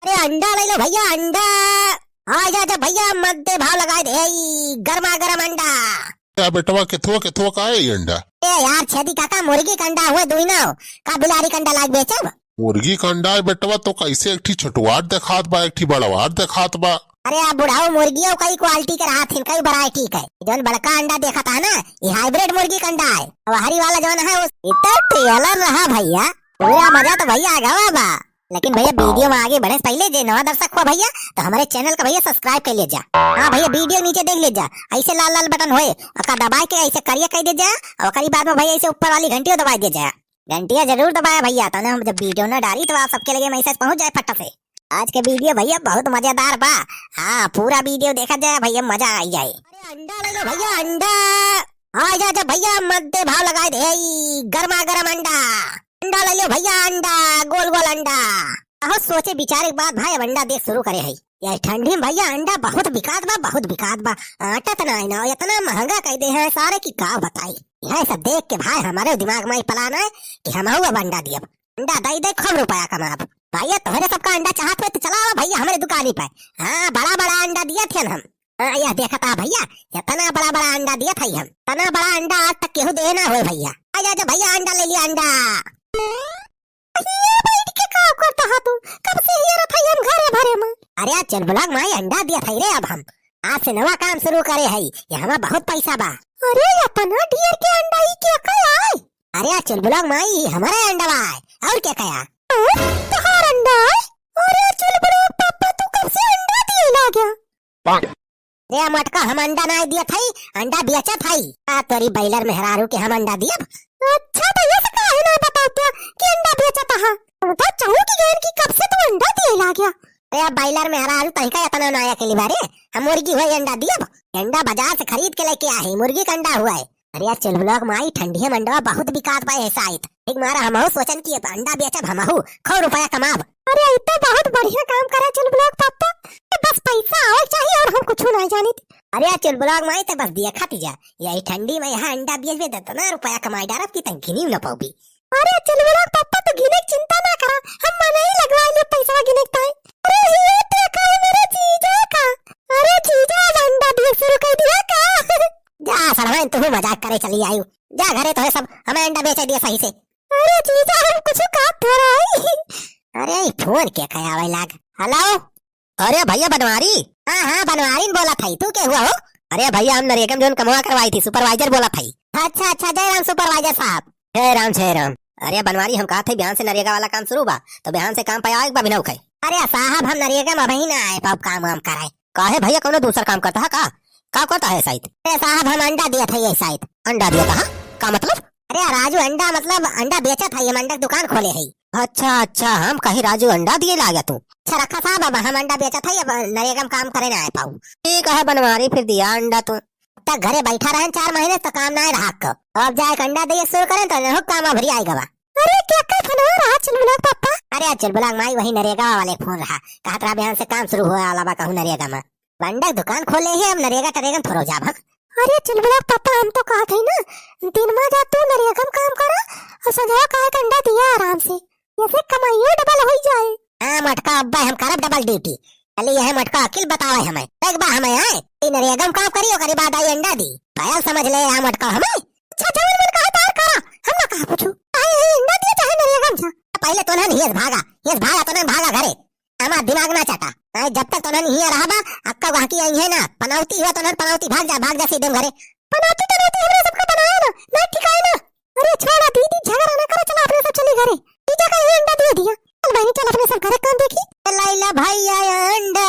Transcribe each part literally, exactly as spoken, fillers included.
अरे अंडा लइ लो भइया, अंडा। आ जा, जा भइया, मद्दे भाव लगाइ दे, ई गरमा गरम अंडा। ए बेटवा, केथुआ, केथुआ का है ई अंडा? ए यार, छेदी काका, मुर्गी क अंडा हुए दुइनो, का बिलारी क अंडा लाग बेचब? मुर्गी क अंडा है बेटवा, तो कैसे एक ठी छोटवार देखात बा, एक ठी बड़वार देखात बा। अरे आ बुढ़ाऊ, मुर्गियो कई quality के रहत हिन, कई variety के। जौन बड़का अंडा देखत है ना, ई hybrid मुर्गी क अंडा है। अब हरी वाला जौन है, वो इतना trailer रहा भइया, पूरा मजा तो भइया आ गवा बा। लेकिन भइया, video में आगे बढ़े से पहिले जे नवा दर्शक हुआ भइया, तो हमरे channel का भइया subscribe कर ले जा। हाँ भइया, video नीचे देख ले जा, ऐसे लाल लाल button होए, ओका दबाए के ऐसे करिया कर दे जा, और ओकरी बाद में भइया ऐसे ऊपर वाली घंटियो दबाए दे जा। घंटिया जरूर दबाया भइया, तने हम जब video ना डाली तो आप सबके लगे message पहुंच जाए फट से। आज के video भइया बहुत मजेदार बा। हाँ, पूरा video देखा जाए भइया, मजा आई जाए। अरे अंडा लइ लो भइया, अंडा। आ जा, जा भइया, मद्दे भाव लगाइ दे, ई गरमा गरम अंडा। अंडा लइ लो भइया, अंडा, गोल गोल अंडा। बहुत सोचे विचारे के बाद भाई अब अंडा देख शुरू करे है। ये ठंडी में भइया अंडा बहुत बिकात बा, बहुत बिकात बा। आटत नाहीं ना, इतना महंगा कइ दे हैं सारे कि का बताई। यह सब देख के भाई हमरे दिमाग में ई plan आए कि हमहू अब अंडा दियब। अंडा दइ दइ खूब रुपया कमाब। भइया, तोहरे सबका अंडा चाहत होए तो चला आवा भइया हमरे दुकानी पे। हाँ, बड़ा बड़ा अंडा दियत हन हम। हाँ, यह देखत आ भइया, इतना बड़ा बड़ा अंडा दियत हई हम। इतना बड़ा अंडा आज तक केहू देहे ना होए भइया। आ जा, जा भइया, अंडा लइ लिया, अंडा। हियाँ बैठ के का करत हा तू? कब से हियाँ रहत हई हम घरे भरे में? अरे आज चुलबुला क माई अंडा दियत हई रे, अब हम आज से नवा काम शुरू करे हई, यहमा बहुत पैसा बा। अरे इतना ढेर के अंडा ई के का आए? अरे आज चुलबुला क माई, ई हमरे अंडवा आए, और के कया? हाँ, तोहार अंडा आए? अरे चुलबुला क पापा, तू कब से अंडा दिए लाग्या? रे मोटका, हम अंडा नाहीं दियत हई, अंडा बेचत हई। का तोरी बइलर मेहरारू के हम अंडा दियब? अच्छा, तो ये से काहे ना बतावत कि अंडा बेचत हा? हम तो चाहू कि गैर की कब से तू अंडा दिए लाग्या। अरे अब बइलर मेहरारू तहिका इतना नाया के लिए बारे, हम मुर्गी हुए अंडा दियब? अंडा बाजार से खरीद के लेके आए, मुर्गी का अंडा हुआ है। अरे यार चुलबुला क माई, ठंडिया में अंडवा बहुत बिकात बा ऐसा आइत। एक मारा हमहू सोचन कि अब अंडा बेचब हमहू, खूब रुपया कमाब। अरे ई तो बहुत बढ़िया काम करा चुलबुला क पापा। बस पैसा आवे चाहिए और हम कुछ ना जानित। अरे यार चुलबुला क माई, तो बस दिया खाती जा, यही ठंडी में यहाँ अंडा बेच बेच इतना रुपया कमाई डारब कि तंग गिनी न पाउबी। अरे चुलबुला क पापा, तू गिने क चिंता ना करा, हम मने ही लगवा ले पैसा गिने क ताई। अरे ये देखा है मेरे जीजा का। अरे जीजा, अब अंडा दिए शुरू कर दिया का? जा सड़वाइन, तू मजाक करे चली आयु। जा घरे, तोहे सब हमें अंडा बेचे दिए सही से। अरे जीजा, हम कुछ काट थोड़ा है। अरे ई फोन के कहे आवे लाग। हेलो। अरे भइया बनवारी। हाँ हाँ, बनवारी न बोलत हई, तू के हुआ हो? अरे भइया, हम नरेगा में जौन कमवा करवाई थी, supervisor बोलत हई। अच्छा अच्छा, जय राम supervisor साहब। जय राम जय राम। अरे बनवारी, हम कहत हई बिहान से नरेगा वाला काम शुरू बा, तो बिहान से काम पे आवे के बा बिना उखे। अरे साहब, हम नरेगा में अबहीं ना आए पाउब काम वाम कराए। काहे भइया, कौनो दूसर काम करत हा का? का करत हा साइत? अरे साहब, हम अंडा दियत हई साइत। अंडा दियत हा? का मतलब? अरे राजू, अंडा मतलब अंडा बेचत हई, हम अंडा क दुकान खोले हई। अच्छा अच्छा, हम कही राजू अंडा दिए लागे तू। अच्छा रखा साहब, अब हम अंडा बेचत हई, अब नरेगा में काम करे ना आए पाउब। ठीक है बनवारी, फिर दिया अंडा तू। तक घरे बैठा रहन चार महीने तो काम ना रहा को। अब जाए के अंडा दिए शुरू करें तो नहुक काम अभरी आए गवा। अरे के का फोन रहा चुलबुला क पापा? अरे चुलबुला क माई, वही नरेगा वाले फोन रहा, कहत रहा बिहान से काम शुरू होए वाला बा कहूँ नरेगा में। अंडा क दुकान खोले ही, अब नरेगा टरेगा में थोड़ो जाब हम। अरे चुलबुला क पापा, हम तो कहत हई ना, दिन में जा तू नरेगा में काम करा और संझवा का एक अंडा दिया आराम से, जैसे कमाइयो double होई जाए। हाँ मोटका, अब्बे हम करब double duty। चली यह मोटका अकिल बतावे हमें। देख बा हमें आए, ई नरेगा में काम करी, ओकरी बाद आई अंडा दी। पायल समझ ले आ मोटका हमें। अच्छा, जवन मन कहा तार करा, हम ना कहा कुछ। चाहे यही अंडा दिया, चाहे नरेगा में जा। पहले तो ना हियस भागा, हियस भागा तो ना भागा घरे। हमार दिमाग ना चाटा। नहीं, जब तक तोनन हियाँ रहबा, अक्का गहकी आई है ना, पनौती हुआ तोनन पनौती, भाग जा, भाग जा सीधे घरे। पनौती तनौती हमरा सबका बनाए ना, ना ठिकाए ना। अरे छोड़ा दीदी, झगड़ा ना करो, चलो अपने सब चली घरे। जीजा का ये अंडा दिए दिया। चल बहनी, चल अपने सब घरे काम देखी। लैला भैया अंडा,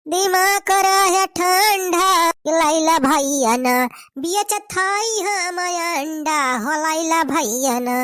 दिमाग रहे ठंडा। लैला भैया ना, बेचत हई हम अंडा, हो लैला भैया ना।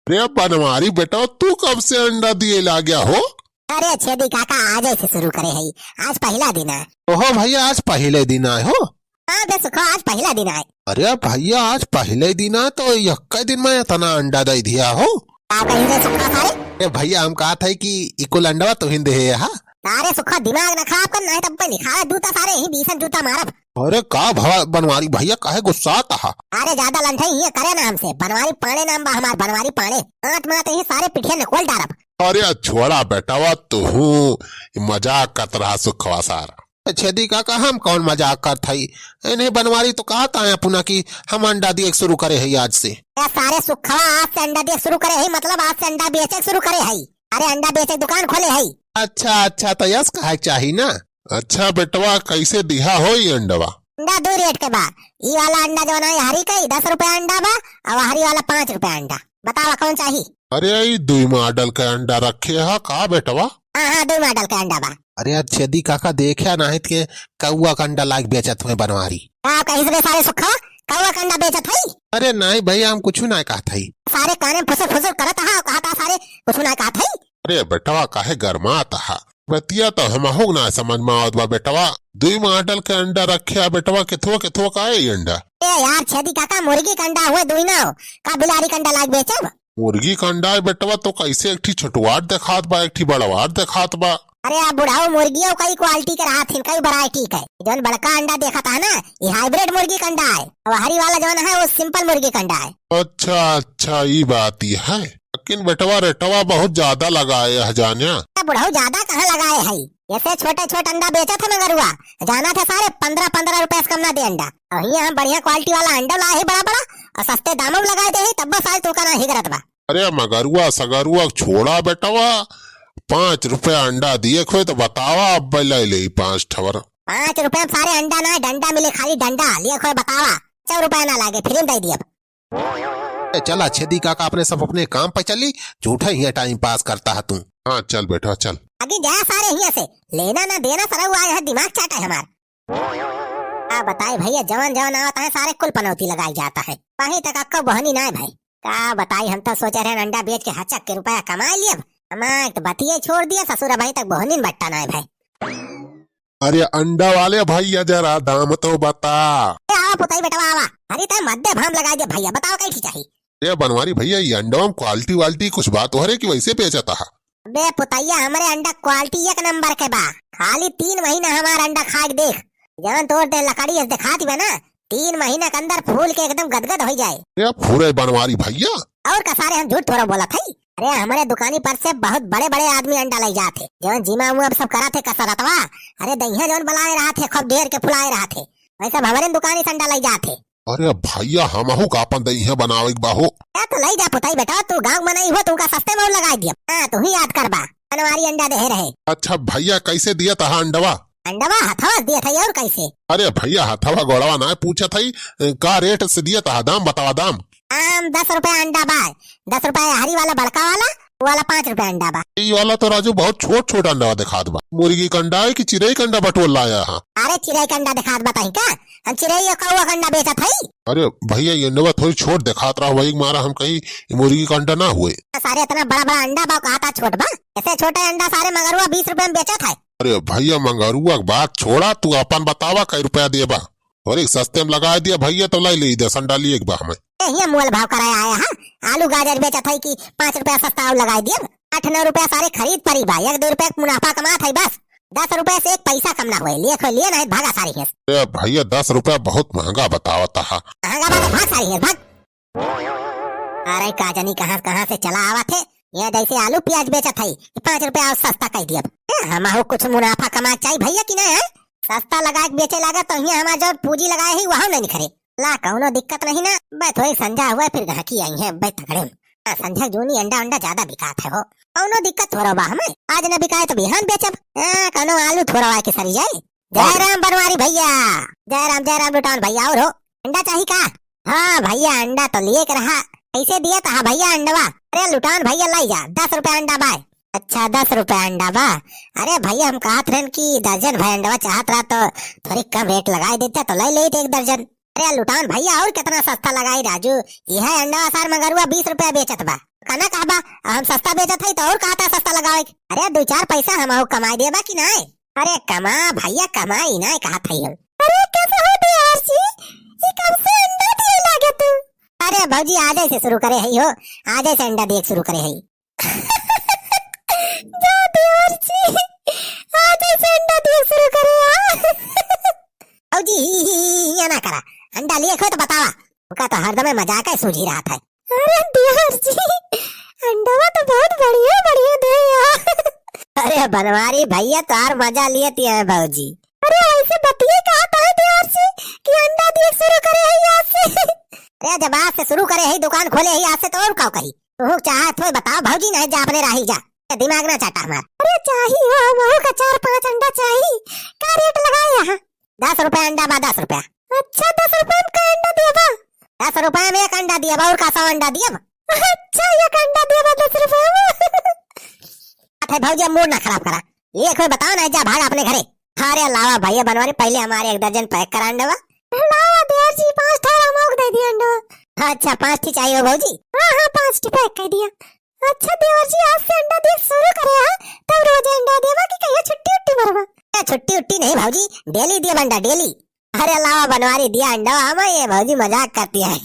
रे बनवारी बेटा, तू कब से अंडा दिए लाग्या हो? अरे छेदी काका, आज ऐसे शुरू करे हई, आज पहिला दिन आए। ओहो भैया, आज पहिले दिन आए हो? हाँ बे सुखो, आज पहिला दिन आए। अरे भैया, आज पहिले दिन आए तो यक्का दिन में इतना अंडा दे दिया हो? का कही रे सुखो सारे? ए भैया, हम कहत हई कि ई कुल अंडवा तुहिन देहे हा? अरे सुखो, दिमाग ना खराब कर, नहीं तो निखारा जूता सारे यही बीसन जूता मारब। अरे का भवा बनवारी भैया, काहे गुस्सात हा? अरे ज्यादा लंठई हियाँ करे ना हमसे, बनवारी पांड़े नाम बा हमार, बनवारी पांड़े। आंत मात यही सारे पिठिया नकोल डारब। अरे छोड़ा बेटवा, तू हूँ मजाक करत रहा सुखवा सारा। छेदी काका, हम कौन मजाक करत हई? इन्हें बनवारी तो कहत है अपना कि हम अंडा दिए शुरू करे हई आज से। ए सारे सुखवा, आज से अंडा दिए शुरू करे हई, मतलब आज से अंडा बेचे शुरू करे हई। अरे अंडा बेचे दुकान खोले हई। अच्छा अच्छा, तो यस कहे के चाही ना। अच्छा बेटवा, कैसे दिहा हो ई अंडवा? अंडा दो रेट के बा। ई वाला अंडा जौन है हरी का, ई दस रुपया अंडा बा, और हरी वाला पाँच रुपया अंडा। बतावा कौन चाही? अरे ई दुई मॉडल के अंडा रखे हा का बेटवा? हाँ हाँ, दुई मॉडल के अंडा बा। अरे यार छेदी काका, देखा नाहीं के कौआ का अंडा लाग बेचत हुए बनवारी। का कहिस बे सारे सुखवा, कौआ का अंडा बेचत हई? अरे नाहीं भैया, हम कुछ ना कहत हई। सारे काने में फुसुर फुसुर करत हा, कहत हा सारे कुछ ना कहत हई। अरे बेटवा, काहे गरमात हा? बतिया तो हमहू ना समझ में आवत बा बेटवा। दुई मॉडल के अंडा रखे हा बेटवा, केथुआ केथुआ का है ई अंडा? ए यार छेदी काका, मुर्गी का अंडा हुए दुई ना हो, का बिलारी का अंडा लाग बेचब? मुर्गी का अंडा है बेटवा, तो कैसे एक ठी छोटवार देखात बा, एक ठी बड़वार देखात बा। अरे आ बुढ़ाऊ, मुर्गियों कई क्वालिटी के रहत हिन, कई वैरायटी के। जौन बड़का अंडा देखत है ना, ये हाइब्रिड मुर्गी का अंडा है। अब हरी वाला जौन है वो सिंपल मुर्गी का अंडा है। अच्छा अच्छा, ई बात ई है। लेकिन बेटवा रेटवा बहुत ज्यादा लगाए है जान्या। ए बुढ़ऊ, ज्यादा कहाँ लगाए है? ऐसे छोटे छोटे अंडा बेचत है मगरुआ, जानत है सारे पन्द्रह पन्द्रह रुपया से कम ना दे अंडा। और हियाँ हम बढ़िया क्वालिटी वाला अंडा लाए ही बड़ा बड़ा, और सस्ते दामों में लगाए दे ही, तब बस आज तोका ना हिगरत बा। अरे मगरुआ सगरुआ छोड़ा बेटवा, पाँच रुपया अंडा दिए खोए तो बतावा, अब ले ले पाँच ठवर। पाँच रुपया में सारे अंडा ना, डंडा मिले, खाली डंडा लिए खोए बतावा, सौ रुपया ना लागे, फ्री में दे दिए। ए, चला छेदी काका, अपने सब अपने काम पे चली, झूठा हियाँ टाइम पास करता है तू। हाँ चल बेटा चल। आगे जा सारे हियाँ से, लेना ना देना सरऊ आए है, दिमाग चाटा है हमार। का बताई भैया, जवन जवन आवत है सारे कुल पनौती लगाई जाता है। कहीं तक अक्को बहनी नाय भाई। का बताई, हम तो सोचे रहे अंडा बेच के हचक के रुपया कमाई लियब। हमार तो बतिये छोड़ दिए ससुर, अबहीं तक बहनी में बट्टा नाय भाई। अरे अंडा वाले भैया, जरा दाम तो बता। ए आवा पुताई बेटवा आवा, अरे तय मत दे, भाम लगाई दे भैया, बताओ कई ठी चाही? ए बनवारी भैया, ये अंडवा में क्वालिटी वालिटी कुछ बात हो रे कि वैसे बेचता है? बे पुतैया, हमरे अंडा क्वालिटी एक नंबर के बा। खाली तीन महीना हमार अंडा खा के देख, जवन तोर दे लकड़ी अस देखात बा ना, तीन महीना के अंदर फूल के एकदम गदगद हो जाए। ए फुरे बनवारी भैया। और का सारे हम झूठ थोड़ा बोलत हई? अरे हमरे दुकानी पर से बहुत बड़े बड़े आदमी अंडा ले जात है, जवन जिमा उमा सब करत है कसरतवा। अरे दहिया जवन बनाए रहत है, खूब ढेर के फुलाए रहत है, वैसे अब हमरे दुकानी से अंडा ले जात है। अरे भैया, हमहू का आपन दहिया बनावे के बा हो। ए, तो लई जा पुताई बेटा, तू गाँव में नहीं हो, तुमका सस्ते में और लगाई दिया। हाँ, तू ही याद करबा, बनवारी अंडा देहे रहे। अच्छा भैया, कैसे दिया तहा अंडवा? अंडवा हथवा से दिया था और कैसे? अरे भैया, हथवा गोड़वा ना पूछत हई, का रेट से दिया तहा, दाम बतावा दाम। आम दस रुपया अंडा बा, दस रुपया हरी वाला बड़का वाला, वो वाला पाँच रुपया अंडा बा। ई वाला तो राजू बहुत छोट छोट अंडा दिखात बा। मुर्गी का अंडा है कि चिरई का अंडा बटोर लाया है? अरे चिरई का अंडा दिखात बा तहीं का? हम चिरई और कौआ का अंडा बेचत हई। अरे भैया, ये अंडवा थोड़ी छोट दिखात रहा, वही मारा हम कही ई मुर्गी का अंडा ना हुए। सारे इतना बड़ा बड़ा अंडा बा, कहा था छोट बा? ऐसे छोटा अंडा सारे मगरुआ बीस रुपया में बेचत है। अरे भैया, मंगरुआ के बात छोड़ा, तू अपन बतावा कई रुपया देबा। और एक सस्ते में लगाए दिया भैया, तो लाई ले दस अंडा लिए एक बा हमें। ए, हियाँ मोल भाव कराए आया है, आलू गाजर बेचत है कि पाँच रुपया सस्ता और लगाए दिया, आठ नौ रुपया सारे खरीद परी बा, एक दो रुपया के मुनाफा कमात है बस, दस रुपया से एक पैसा कम ना हुए, लिए खोए लिए ना है, भागा सारी है। ए भैया, दस रुपया बहुत महंगा बतावत है। महंगा बा तो भाग सारी है, भाग। अरे का जानी कहाँ कहाँ से चला आवत है, ये जैसे आलू प्याज बेचत है, ये पाँच रुपया और सस्ता कह दिया। ए, हमहू कुछ मुनाफा कमा चाही भैया कि नहीं है? सस्ता लगा के बेचे लागा तो हियाँ हमार जो पूंजी लगाए है वहाँ नहीं निखरे। ला कौनो दिक्कत नहीं ना, बस थोड़ी संझा हुआ फिर गाहकी आई है बे तगड़े में। हाँ, संझा जूनी अंडा अंडा ज्यादा बिकात है हो, कौनो दिक्कत थोड़ा बा हमें, आज न बिकाए तो बिहान बेचब। हाँ, कौनो आलू थोड़ा के सरी जाए। जय राम बनवारी भैया। जय राम, जय राम लुटान भैया, और हो अंडा चाही का? हाँ भैया, अंडा तो लिए के रहा। कैसे दिया था भैया अंडवा? अरे लुटान भैया लाई जा, दस रुपया अंडा बाय। अच्छा, दस रुपया अंडा बा। अरे भैया, हम कहत रहन कि दर्जन भर अंडवा चाहत रहा तो थोड़ी कम रेट लगाए देते तो ले लेते एक दर्जन। अरे लुटान भैया, और कितना सस्ता लगाई राजू, यह अंडवा सार मगरुआ बीस रुपया बेचत बा। कहना कहबा, हम सस्ता बेचत है तो और कहता सस्ता लगावे। अरे दो चार पैसा हम कमाई देबा कि नाय? अरे कमा भैया, कमाई ना कहा था हम। अरे कैसे हो देवर जी? ये कब से अंडा दिए लागे तू? अरे भौजी, आज से शुरू करे है हो, आज से अंडा दिए शुरू करे है। जा देवर जी, आज से अंडा दिए शुरू करे है। भौजी, ही, ही, ही, ही, ये ना करा, अंडा लिए खो तो बतावा। उनका तो हरदम मजाक है सूझी रहा था। अरे देवर जी, अंडवा तो बहुत बढ़िया बढ़िया दे बनवारी भैया तोहार मजा लियत है भौजी। अरे ऐसे बतिये कहा था देवर जी कि अंडा दिए शुरू करे है आज से। अरे जब आज से शुरू करे है, दुकान खोले है आज से, तो और का कही? तू चाहत हो बताओ भौजी, नहीं जा अपने राही जा, दिमाग ना चाटा हमार। अरे चाही हो, महू का चार पाँच अंडा चाही, का रेट लगाए यहाँ? दस रुपया अंडा बा, दस रुपया। अच्छा, दस रुपया में का अंडा दिया बा? दस रुपया में एक अंडा दिया बा, और का सौ अंडा दिया बा? अच्छा, एक अंडा दिया बा दस रुपया में। अरे भौजी, अब मूड ना खराब करा, एक बार बताओ ना, जा भाग अपने घरे। अरे लावा भैया बनवारी, पहले हमारे एक दर्जन पैक करा अंडवा। लावा देवर जी, पाँच ठा हम ओक दे दिया अंडवा। अच्छा, पाँच ठी चाहिए हो भौजी? हाँ हाँ, पाँच ठी पैक कर दिया। अच्छा देवर जी, आज से अंडा दिए शुरू करे हा, तब रोज अंडा देवा कि कहिया छुट्टी उट्टी मरवा? ए, छुट्टी उट्टी नहीं भौजी, डेली दिया अंडा, डेली। अरे लावा बनवारी, दिया अंडा, हम ये भौजी मजाक करती है।